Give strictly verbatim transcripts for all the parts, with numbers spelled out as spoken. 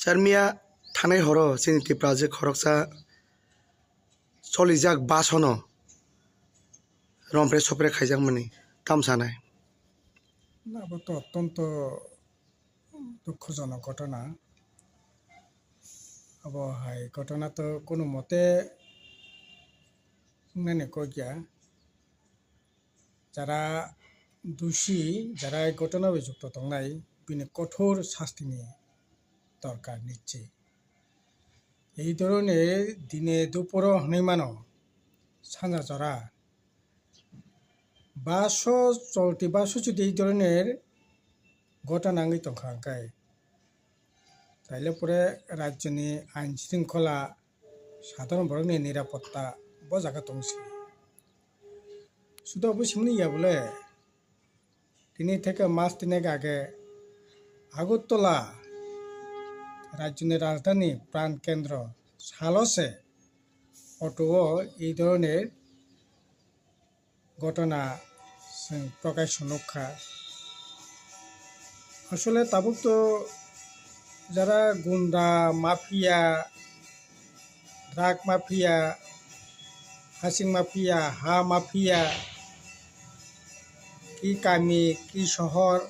Charmiya thanai horo chini Tipra je khoroksa cholijak bus no rompre sopre khaijakmani tam sanai. Abo to ottonto dukhojonok ghotona. Abo hai ghotona to kono mote wngnani kok ya. Jara dusi, jara ei ghotona bai jukto tongnai, bini kothor sastini dorkar nichi. Ei dhoroner dine duporo hwnwi mano, sanja jora baso cholti baso jodi ei dhoroner ghotona wngwi tongkha hwnkhe, taile pore rajyoni ain shringkhola, sadharon borokni nirapotta bo jaga tong si. Sudo bo simni ya bole, tini theke mas tinek age Agartala rajyoni rajdhani pran kendro salo se auto o ei dhoroner ghotona chwng prokasho nukha. Asole tabuk to jara gunda, mafia, drug mafia, hasing mafia, ha mafia, ki kami, ki sohor,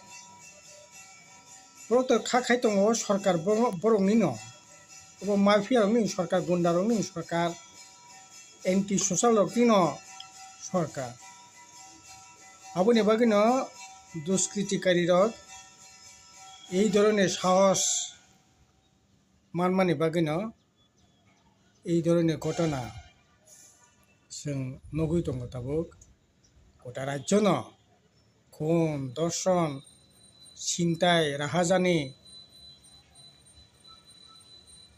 borok to kha khai tongo sorkar bo-, borokni no. Obo mafia rokni sorkar, gunda rokni sorkar, anti social rokni no sorkar. Aboni bagwi no duskritikari rok ei dhoroner sahos manmani bagwi no ei dhoroner ghotona chwng nugwi tongo tabuk. Gota rajyono khun, dorshon, sintai, rahajani,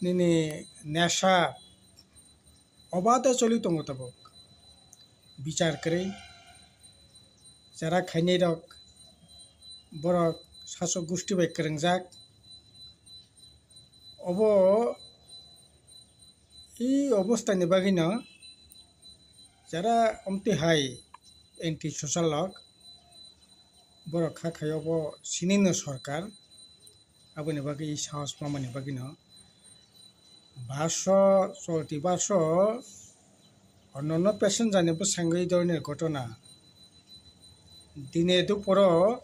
nini nesha obade choli tongo tabuk. Bichar kwrwi jara khainai rok, borok sasok gusti bai kwrwngjak. Obo i obostani bagwino jara omtwi hai anti social rok borok kha khaio bo sinino sorkar, aboni bagwi sahos mamani bagwino baso cholti baso onnono passenger ni bwskango ei dhoroner ghotona. Dine duporo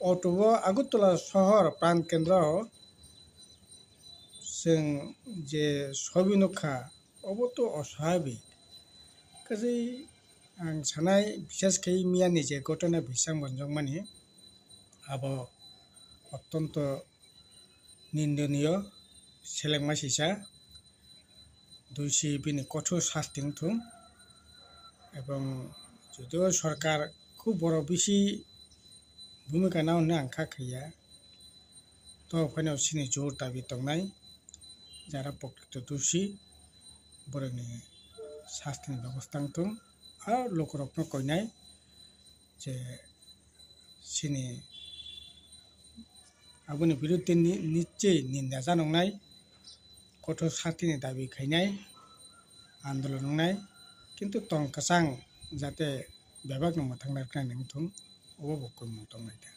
auto o Agartala sohor pran kendro chwng je sobi nukha, obo to oswabhik. Kaje ang sanai, bishes khe miyani je ghotona bisang bonjokmani, abo ottonto nindoniyo, selengma sisa, dusi bini kothor sasti wngthung. Ebong jodio sorkar khub boro bisi bhumika nao hwnwi ang kha khaiya. To phaino chini jor dabi tongnai, jara pokrito dusi, borokni sastini bebosta wngthung. A lukurokno koinai je chini aboni biruddhe ni-, nichchoi ninda janoknai, kothor sastini dabi khainai, andolon wngnai, kintu tong kwchang jate bebakno mwthangna rwknai wngthung, obo bo kwmung tongnai da.